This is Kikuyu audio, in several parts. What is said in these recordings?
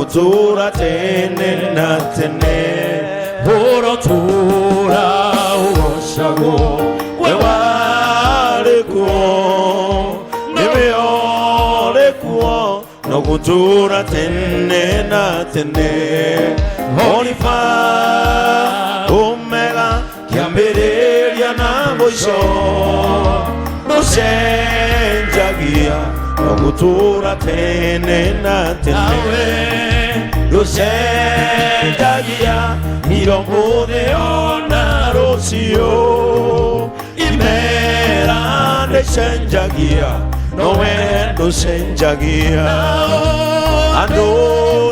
Gũtũũra tene na tene. Ũrotũũra ũgocagwo. We warĩ kuo, nĩwe ũrĩ kuo, no gũtũũra tene na tene. Olifa, Omega, kĩambĩrĩria na mũico, ndũcenjagia, no gũtũũra tene na tene. Nawe Ndũcenjagia, ira ũmũthĩ ona rũciũ. Imera ndĩcenjagia, nowe ndũcenjagia. Andũ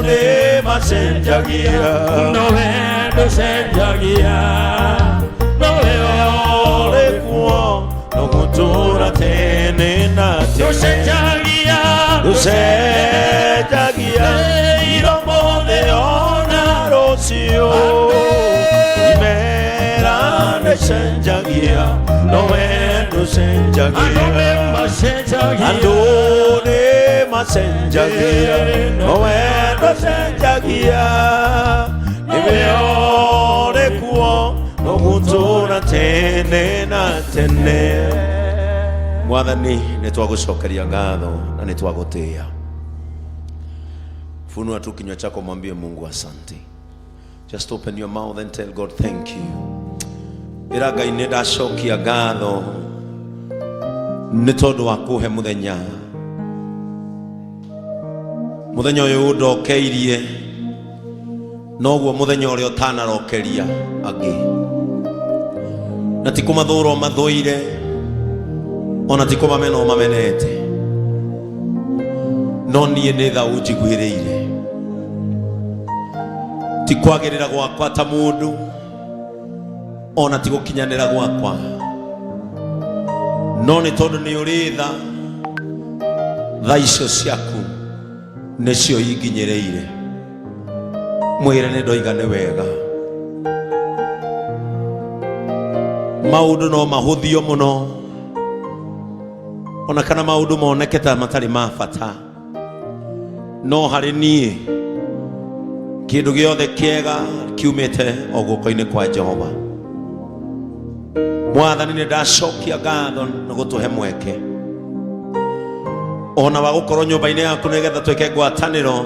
nĩ macenjagia, nowe ndũcenjagia, nowe ũrĩ kuo, no gũtũũra tene na tene. Ndũcenjagia, Ndũcenjagia, ira ũmũthĩ ona rũciũ. Imera ndĩcenjagia, nowe ndũcenjagia. Andũ nĩ macenjagia, Andũ nĩ macenjagia, nowe ndũcenjagia. Nĩwe ũrĩ kuo, no gũtũũra tene na tene. Mwathani, nĩ twagũcokeria ngatho na nĩ twagũtĩĩa. Funua tu kinywa chako, mwambie Mungu asante. Just open your mouth and tell God thank you. Ĩra Ngai nĩ ndacokia ngatho nĩ tondũ wa kũhe mũthenya, mũthenya ũyũ ũndokeirie noguo mũthenya ũrĩa ũtanarokeria angĩ, na ti kũmathũra ũmathũire, ona ti kũmamena ũmamenete, no niĩ nĩ tha ũnjiguĩrĩire. Ti kwagĩrĩra gwakwa ta mũndũ, ona ti gũkinyanĩra gwakwa, no nĩ tondũ nĩ ũrĩ tha. Tha icio ciaku nĩcio inginyĩrĩire. Mwĩre nĩ ndoiga nĩ wega. Maũndũ no mahũthio mũno, ona kana maũndũ moneke ta matarĩ ma bata, no harĩ niĩ kĩndũ gĩothe kĩega kiumĩte o guoko-inĩ kwa Jehova. Mwathani, nĩ ndacokia ngatho nĩ gũtũhe mweke ona wa gũkorwo nyũmba-inĩ yaku nĩgetha twĩke ngwatanĩro,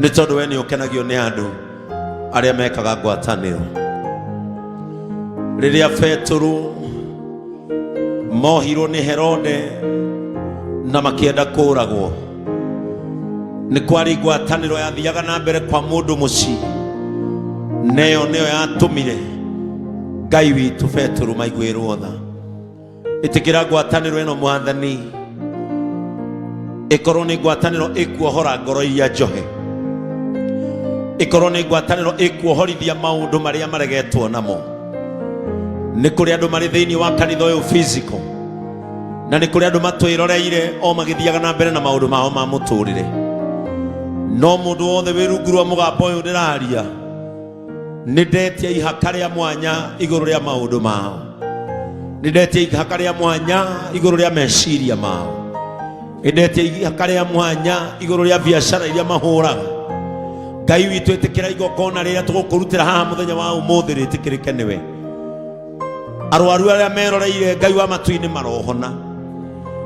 nĩ tondũ we nĩ ũkenagio nĩ andũ arĩa mekaga ngwatanĩro. Rĩrĩa Betũrũ mohirwo nĩ Herode na makĩenda kũragwo, nĩ kwarĩ ngwatanĩro yathiaga na mbere kwa mũndũ mũciĩ, neyo nĩyo yatũmire Ngai witũ Betũrũ maiguĩrwo tha. Ĩtĩkĩra ngwatanĩro ĩno, Mwathani, ĩkorwo nĩ ngwatanĩro ĩkuohora ngoro iria njohe, ĩkorwo nĩ ngwatanĩro ĩkuohorithia maũndũ marĩa maregetwo namo. Nĩ kũrĩ andũ marĩ thĩinĩ wa kanitha ũyũ physical, na nĩ kũrĩ andũ matwĩroreire o magĩthiaga na mbere na maũndũ mao ma mũtũrĩre, no mũndũ wothe wĩ rungu rwa mũgambo ũyũ ndĩraria, nĩ ndetia ihaka rĩa mwanya igũrũ rĩa maũndũ mao, nĩ ndetia ihaka rĩa mwanya igũrũ rĩa meciria mao, nĩ ndetia ihaka rĩa mwanya igũrũ rĩa biacara iria mahũraga. Ngai witũ, ĩtĩkĩra igongona rĩrĩa tũgũkũrutĩra haha mũthenya wa ũmũthĩ rĩtĩkĩrĩke nĩwe. Arwaru arĩa meroreire, Ngai wa matu-inĩ, marohona.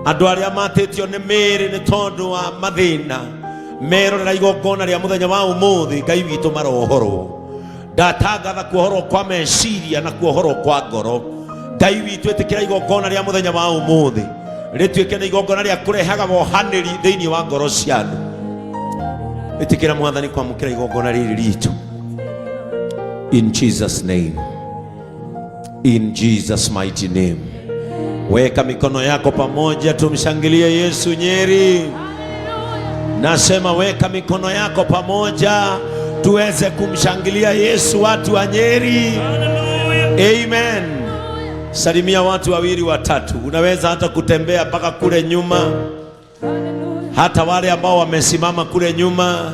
Andũ arĩa matĩtio nĩ mĩĩrĩ nĩ tondũ wa mathĩna, merorera igongona rĩa mũthenya wa ũmũthĩ, Ngai witũ, marohorwo. Ndatangatha kuohorwo kwa meciria na kuohorwo kwa ngoro. Ngai witũ, ĩtĩkĩra igongona rĩa mũthenya wa ũmũthĩ rĩtuĩke nĩ igongona rĩa kũrehaga wohanĩri thĩinĩ wa ngoro cia andũ. Ĩtĩkĩra, Mwathani, kwamũkĩra igongona rĩrĩ ritũ. In Jesus name, in Jesus mighty name. Weka mikono yako pamoja, tumshangilie Yesu. Nyeri, nasema weka mikono yako pamoja tuweze kumshangilia Yesu, watu wa Nyeri. Amen. Salimia watu wawili watatu, unaweza hata kutembea mpaka kule nyuma, hata wale ambao wamesimama kule nyuma,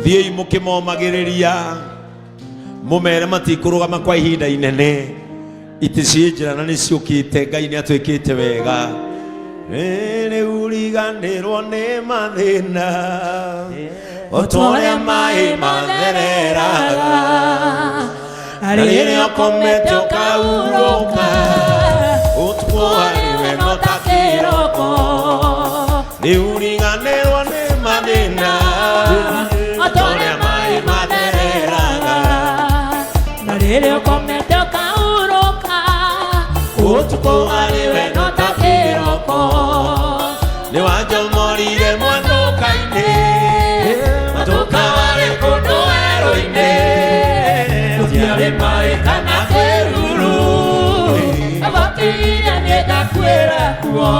thiĩi mũkĩmomagĩrĩria, mũmere matikũrũgama kwa ihinda inene. Itĩ ciĩ njĩra na nĩ ciũkĩte. Ngai nĩ atwĩkĩte wega. Rĩu riganĩrwo nĩ mathĩna. O ta ũrĩa maĩ mathereraga. Na rĩrĩa ũkomete ũkahurũka, ũtukũ harĩ we no ta kĩroko. Nĩũriganĩrwo nĩ mathĩna, o ta ũrĩa maĩ mathereraga. Na rĩrĩa ũkomete ũkahurũka, Ũtukũ harĩ we no ta kĩroko. Nĩwanjomorire mwatũka-inĩ, mwatũka warĩ kũndũ werũ-inĩ. Gũtiarĩ maĩ kana kĩruru. Agokire nĩngakuĩra kuo.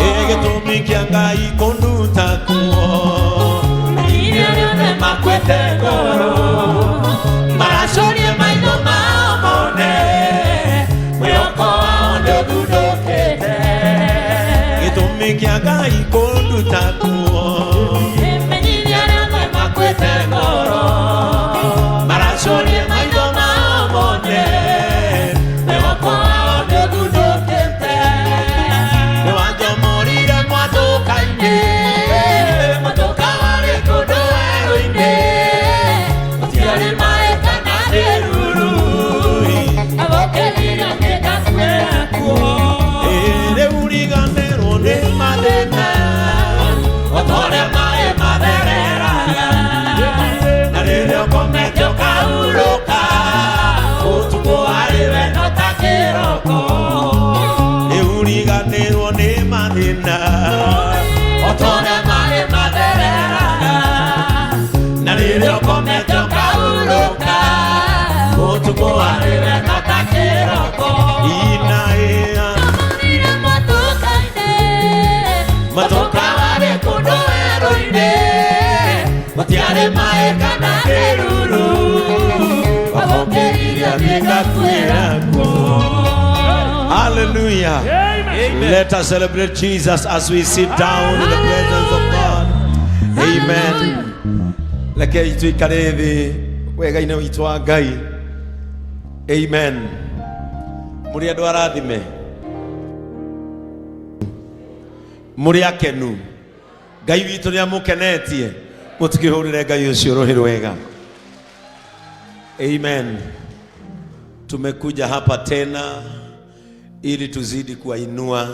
Ĩ gĩtũmi kĩa Ngai kũnduta kuo. Iria rĩothe Makuĩte ngoro, maracoria maitho mao mone, mwĩhoko wao nĩũthundũkĩte. Gĩtũmi kĩa Ngai kũnduta kuo. Imenyithia rĩothe Makuĩte ngoro, maracoria maitho mao mone, mwĩhoko wao nĩũthundũkĩte. Nĩwanjomorire mwatũka-inĩ, mwatũka warĩ kũndũ werũ-inĩ. Gũtiarĩ maĩ kana kĩruru. Agokire nĩngakuĩra kuo. Ĩ rĩu riganĩrwo nĩ mathĩna, o ta ũrĩa maĩ mathereraga. Na rĩrĩa ũkomete ũkahurũka, ũtukũ harĩ we no ta kĩroko. Rĩu riganĩrwo nĩ mathĩna, o ta ũrĩa maĩ mathereraga. Na rĩrĩa ũkomete ũkahurũka, ũtukũ harĩ we no ta kĩroko. Inaĩa Njomorire mwatũka-inĩ, Matoka warĩ kũndũ werũ-inĩ, gũtiarĩ maĩ kana kĩruru. Wamũkĩrire nĩngakuĩra kuo. Hallelujah. Amen. Let us celebrate Jesus as we sit down in the presence of God. Amen. Rekei tuikare thĩ wega-inĩ witũ wa Ngai. Amen. Mũrĩ andũ arathime. Mũrĩ akenu. Ngai witũ nĩ amũkenetie. Mũtikĩhũrĩre Ngai ũcio rũhĩ rwega. Amen. Tumekuja hapa tena ili tuzidi kuwainua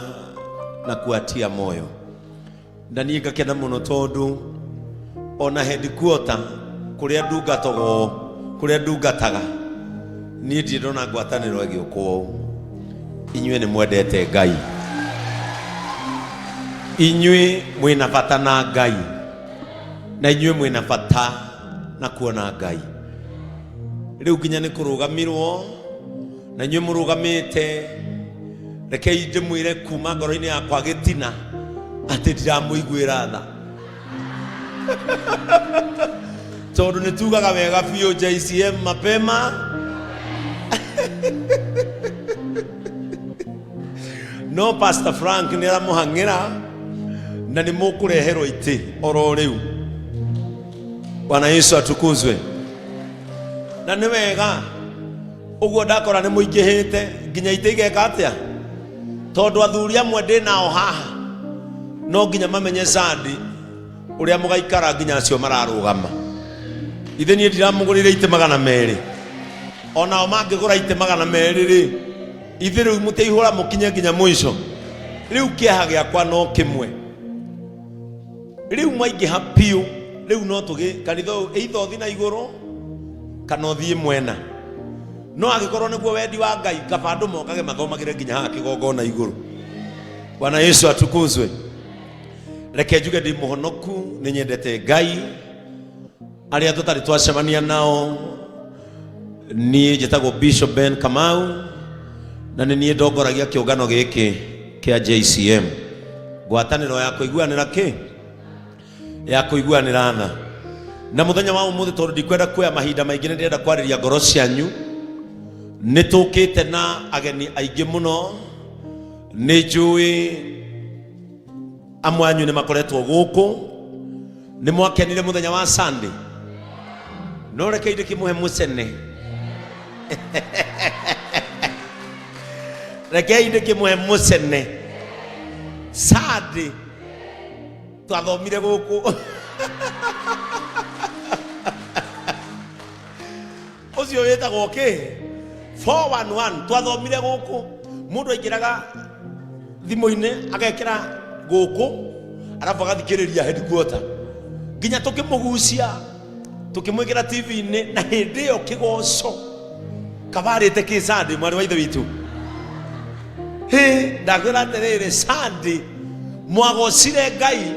na kuwatia moyo. Na niĩ ngakena mũno tondũ ona headquarter kũrĩa ndungatagwo kũrĩa ndungataga niĩ ndirĩ ndona ngwatanĩro ĩgĩũkwo ũũ. Inyuĩ nĩ mwendete Ngai, inyuĩ mwĩna bata na Ngai, na inyuĩ mwĩna bata na kuona Ngai. Rĩu nginya nĩ kũrũgamirwo na inyuĩ mũrũgamĩte, rekei ndĩmwĩre kuma ngoro-inĩ yakwa gĩtina atĩ ndiramũiguĩra tha tondũ nĩ tugaga wega biũ JCM mapema no Pastor Frank nĩ aramũhang'ĩra na nĩ mũkũreherwo itĩ oro rĩu. Bwana Yesu atukuzwe. Na nĩ wega ũguo ndakora nĩ mũingĩhĩte nginya itĩ igeka atĩa, tondũ athuri amwe ndĩ nao haha no nginya mamenye sandi ũrĩa mũgaikara nginya acio mararũgama. Ithe niĩ ndiramũgũrĩire itĩ 200, onao mangĩgũra itĩ 200 rĩ, ithe rĩu mũtiaihũra mũkinye nginya mũico. Rĩu kĩeha gĩakwa no kĩmwe, rĩu mwaingĩha biũ, rĩu no tũgĩ kanitha ũyũ either ũthiĩ na igũrũ kana ũthiĩ mwena. No angĩkorwo nĩguo wendi wa Ngai, kaba andũ mokage mathomagĩre nginya haha kĩgongona igũrũ. Bwana Yesu atukuzwe. Reke njuge ndĩ mũhonoku, nĩ nyendete Ngai. Arĩa tũtarĩ twacemania nao, niĩ njĩtagwo Bishop Ben Kamau na nĩ niĩ ndongoragia kĩũngano gĩkĩ kĩa JCM, ngwatanĩro ya kũiguanĩra kĩ ya kũiguanĩra tha. Na mũthenya wa ũmũthĩ, tondũ ndikwenda kuoya mahinda maingĩ, nĩ ndĩrenda kwarĩria ngoro cianyu. Nĩ tũkĩte na ageni aingĩ mũno, nĩ njũĩ amwe anyu nĩ makoretwo gũkũ, nĩ mwakenire mũthenya wa Sunday, no rekei ndĩkĩmũhe mũcene, rekei ndĩkĩmũhe mũcene. Sunday twathomire gũkũ. Ũcio wĩtagwo kĩ? 411. Twathomire gũkũ, mũndũ aingĩraga thimũ-inĩ agekĩra gũkũ, arabu agathikĩrĩria headquarter, nginya tũkĩmũgucia tũkĩmwĩkĩra TV-inĩ. Na hĩndĩ ĩyo kĩgoco kabarĩte kĩ Sunday, mwarĩ wa ithe witũ, hĩ, ndakwĩra atĩrĩrĩ, Sunday mwagocire Ngai,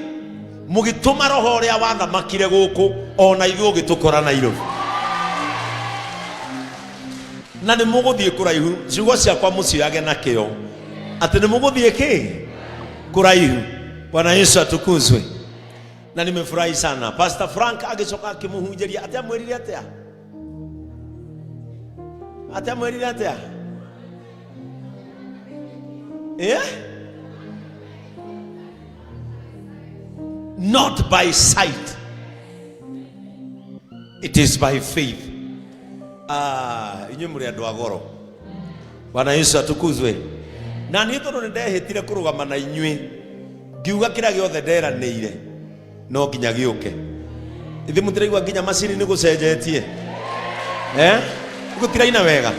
mũgĩtũma roho ũrĩa wathamakire gũkũ ona ithuĩ ũgĩtũkora Nairobi, na nĩ mũgũthiĩ kũraihu. Ciugo ciakwa mũcioyage na kĩo atĩ nĩ mũgũthiĩ kĩ kũraihu. Bwana Yesu atukuzwe. Na nimefurahi sana Pastor Frank agĩcoka akĩmũhunjĩria. Atĩ amwĩrire atĩa? Atĩ amwĩrire atĩa? Eh? Not by sight, it is by faith. Ah, inyuĩ mũrĩ andũ a goro. Bwana Yesu atukuzwe. Na niĩ tondũ nĩ ndehĩtire kũrũgama na inyuĩ, ngiuga kĩrĩa gĩothe nderanĩire no nginya gĩũke. Ithuĩ mũtiraigua nginya macini nĩ gũcenjetie, eh? Gũtiraina wega,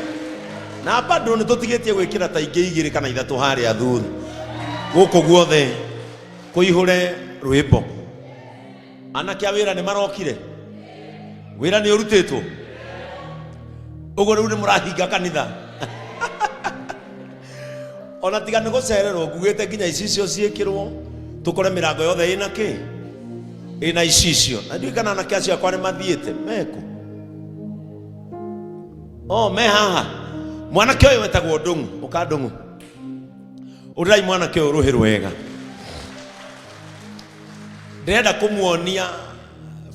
na bado nĩ tũtigĩtie gwĩkĩra ta ingĩ igĩrĩ kana ithatũ harĩa thutha gũkũ guothe kũihũre rwĩmbo. Anake a wĩra nĩ marokire, wĩra nĩ ũrutĩtwo ũguo, rĩu nĩ mũrahinga kanitha. Ona tiga nĩ gũcererwo, ngugĩte nginya icicio ciĩkĩrwo, tũkore mĩrango yothe ĩna kĩ, ĩna icicio. Na ndiũĩ kana anake acio akwa nĩ mathiĩte meku o me haha. Mwanake ũyũ wetagwo Ndũng'u, ũka Ndũng'u, ũrĩrai mwanake ũyũ rũhĩ rwega. Ndĩrenda kũmuonia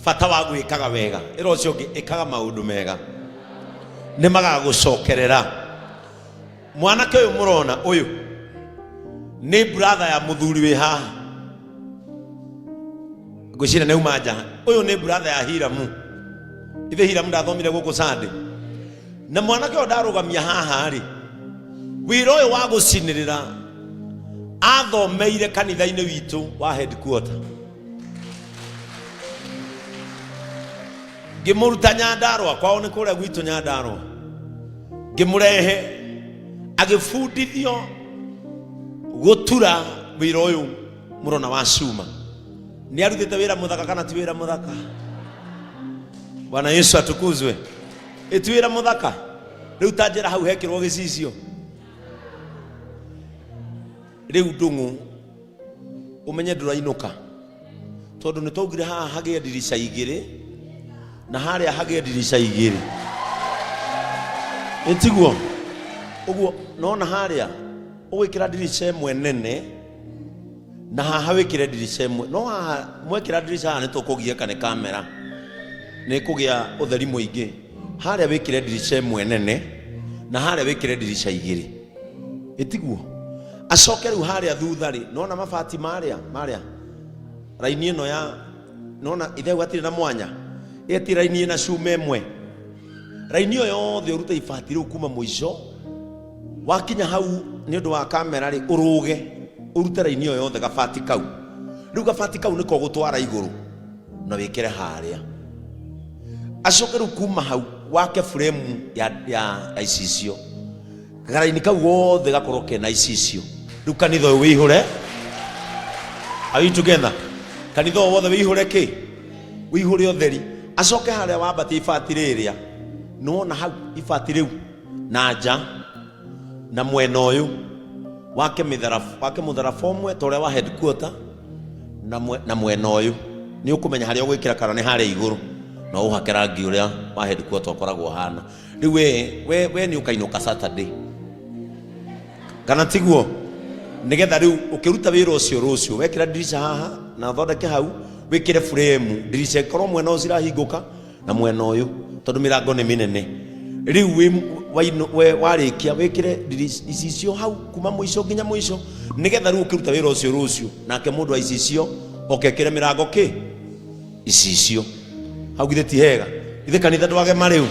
bata wa gwĩkaga wega. Ĩra ũcio ũngĩ, ĩkaga maũndũ mega, nĩ magagũcokerera. Mwanake ũyũ mũrona ũyũ nĩ brother ya mũthuri wĩ haha, ngwĩciria nĩ auma nja. Ũyũ nĩ brother ya Hiramu. Ithe Hiramu ndathomire gũkũ Sunday. Na mwanake ũyũ ndarũgamia haha rĩ, wĩra ũyũ wa gũcinĩrĩra athomeire kanitha-inĩ witũ wa headquarter. Ngĩmũruta Nyandarũa, kwao nĩ kũrĩa gwitũ Nyandarũa, ngĩmũrehe agĩbundithio gũtura wĩra ũyũ mũrona wa cuma. Nĩ arutĩte wĩra mũthaka kana ti wĩra mũthaka? Bwana Yesu atukuzwe. Ĩ ti wĩra mũthaka? Rĩu ta njĩra, hau hekĩrwo gĩcicio rĩu, Ndũng'ũ, ũmenye ndũrainũka, tondũ nĩ twaugire haha hagĩe ndirica igĩrĩ na harĩa hagĩe ndirica igĩrĩ, ĩtiguo ũguo? Nona harĩa ũgwĩkĩra ndirica ĩmwe nene, na haha wĩkĩre ndirica ĩmwe. No haha mwekĩra ndirica haha nĩ tũkũgiĩka nĩ kamera, nĩ kũgĩa ũtheri mũingĩ. Harĩa wĩkĩre ndirica ĩmwe nene na harĩa wĩkĩre ndirica igĩrĩ, ĩtiguo? Acoke rĩu harĩa thutha rĩ, nona mabati marĩa marĩa raini ĩno ya nona ithe hatirĩ na mwanya, ĩti raini ĩna cuma ĩmwe, raini ĩyo yothe ũrute ibati rĩu kuma mũico wakinya hau. Nĩ ũndũ wa kamera rĩ, ũrũge ũrute raini ĩyo yothe, gabati kau. Rĩu gabati kau nĩko gũtwara igũrũ na wĩkĩre harĩa. Acoke rĩu kuma hau wake frame ya icicio, garaini kau gothe gakorwo kena icicio. Rĩu kanitha ũyũ wĩihũre. Are we together? Kanitha ũyũ wothe wĩihũre kĩ, wĩihũre ũtheri. Acoke harĩa wambatia ibati rĩrĩa, nĩwona hau ibati rĩu na nja na mwena ũyũ wake mĩtharaba, wake mũtharaba ũmwe ta ũrĩa wa headquarter na mwena ũyũ nĩ ũkũmenya harĩa ũgwĩkĩra kana nĩ harĩa igũrũ, na ũhake rangi ũrĩa wa headquarter ũkoragwo ũhana. Rĩu we nĩ ũkainũka Saturday, kana tiguo? Nĩgetha rĩu ũkĩruta wĩra ũcio rũciũ, wekĩra ndirica haha na thondeke hau, wĩkĩre frame, ndirica ĩkorwo mwena ũyũ cirahingũka na mwena ũyũ, tondũ mĩrango nĩ mĩnene. Rĩu warĩkia wĩkĩre icicio hau kuma mũico nginya mũico, nĩgetha rĩu ũkĩruta wĩra ũcio rũciũ, nake mũndũ wa icicio oke ĩkĩre mĩrango kĩ icicio hau. Githĩ ti hega? Githĩ kanitha ndwagema rĩu?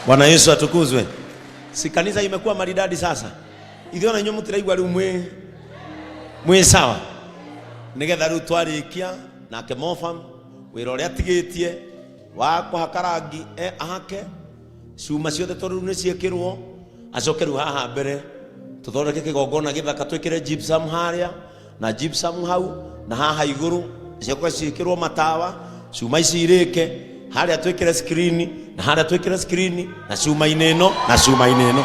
Bwana Yesu atukuzwe. Si kanitha imekuwa maridadi sasa? Ithuĩ ona inyuĩ mũtiraigua rĩu mwĩ sawa? Nĩgetha rĩu twarĩkia nake mofam wĩra ũrĩa atigĩtie wa kũhaka rangi, ahake. Cuma ciothe tondũ rĩu nĩ ciĩkĩrwo, acoke rĩu haha mbere tũthondeke kĩgongona gĩthaka, twĩkĩre gypsum harĩa na gypsum hau na haha igũrũ, cicoke ciĩkĩrwo matawa, cuma ici irĩke harĩa, twĩkĩre screen na harĩa twĩkĩre screen na cuma-inĩ ĩno na cuma-inĩ ĩno.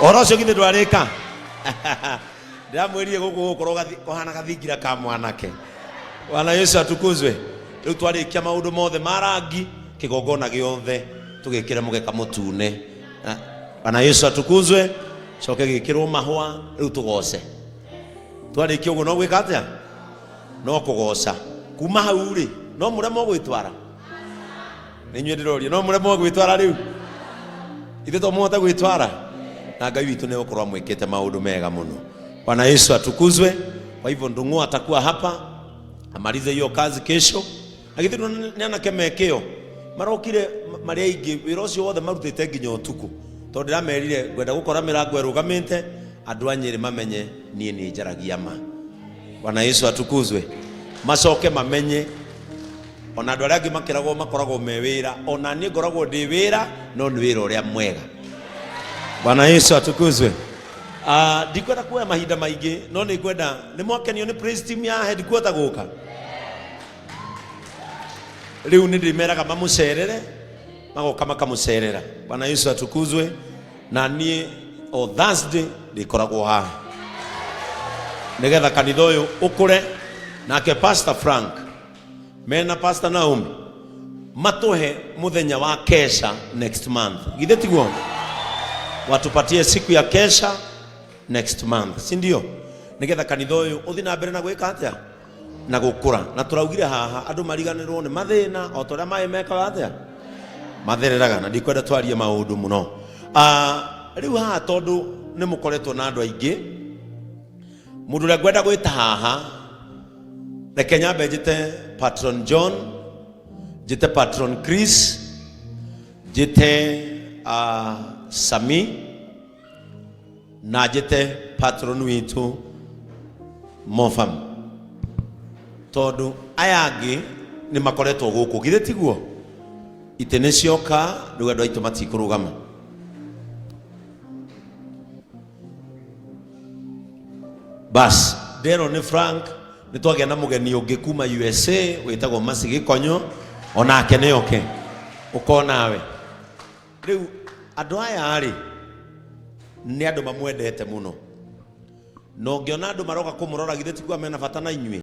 Ũhoro ũcio githĩ ndwarĩka? Ndĩramwĩrire gũkũ gũkorwo kũhana gathingira ka mwanake. Bwana Yesu atukuzwe. Rĩu twarĩkia maũndũ mothe ma rangi, kĩgongona gĩothe tũgĩkĩre mũgeka mũtune. Bwana Yesu atukuzwe. Coke gĩkĩrwo mahũa, rĩu tũgoce. Twarĩkia ũguo no gwĩka atĩa? No kũgoca. Kuma hau rĩ, no mũremwo gwĩtwara? Nĩ inyuĩ ndĩroria, no mũremwo gwĩtwara rĩu? Ithuĩ to mũhote gwĩtwara? Na Ngai witũ nĩ gũkorwo amwĩkĩte maũndũ mega mũno. Bwana Yesu atukuzwe. Kwa hivyo Ndung'u atakuwa hapa amalize hiyo kazi kesho. Na githĩ nĩ anake mekĩo marokire marĩ aingĩ, wĩra ũcio wothe marutĩte nginya ũtukũ, tondũ ndĩramerire ngwenda gũkora mĩrango ĩrũgamĩte, andũ a Nyĩrĩ mamenye niĩ nĩ njaragia ma. Bwana Yesu atukuzwe. Macoke mamenye ona andũ arĩa angĩ makĩragwo makoragwo me wĩra, ona niĩ ngoragwo ndĩ wĩra, no nĩ wĩra ũrĩa mwega. Bwana Yesu atukuzwe. Ndikwenda kuoya mahinda maingĩ, no nĩ ngwenda nĩ mwakenio nĩ praise team ya headquarter gũka. Rĩu nĩ ndĩmeraga mamũcerere, magoka makamũcerera. Bwana Yesu atukuzwe. Na niĩ o Thursday ndĩkoragwo haha nĩgetha kanitha ũyũ ũkũre, nake Pastor Frank mena Pastor Naomi matũhe mũthenya wa kesha next month. Githĩ tiguo? Watupatie siku ya kesha next month, si ndio? Nĩgetha kanitha ũyũ ũthiĩ na mbere na gwĩka atĩa? Na gũkũra. Na tũraugire haha andũ mariganĩrwo nĩ mathĩna o ta ũrĩa maĩ mekaga atĩa? Mathereraga. Na ndikwenda twarie maũndũ mũno. Rĩu haha tondũ nĩ mũkoretwo na andũ aingĩ, mũndũ ũrĩa ngwenda gwĩta haha, reke nyambe njĩte Patron John, njĩte Patron Chris, njĩte Sami, na njĩte patron witũ Mofam, tondũ aya angĩ nĩ makoretwo gũkũ, githĩ tiguo? Itĩ nĩ cioka rĩu, andũ aitũ matikũrũgama. Bas nderwo nĩ Frank nĩ twagĩa na mũgeni ũngĩ kuma USA wĩtagwo Masi Gĩkonyo, onake nĩ oke ũkonawe. Rĩu andũ aya rĩ, nĩ andũ mamwendete mũno, na ũngĩona andũ maroka kũmũrora, githĩ tiguo mena bata na inyuĩ?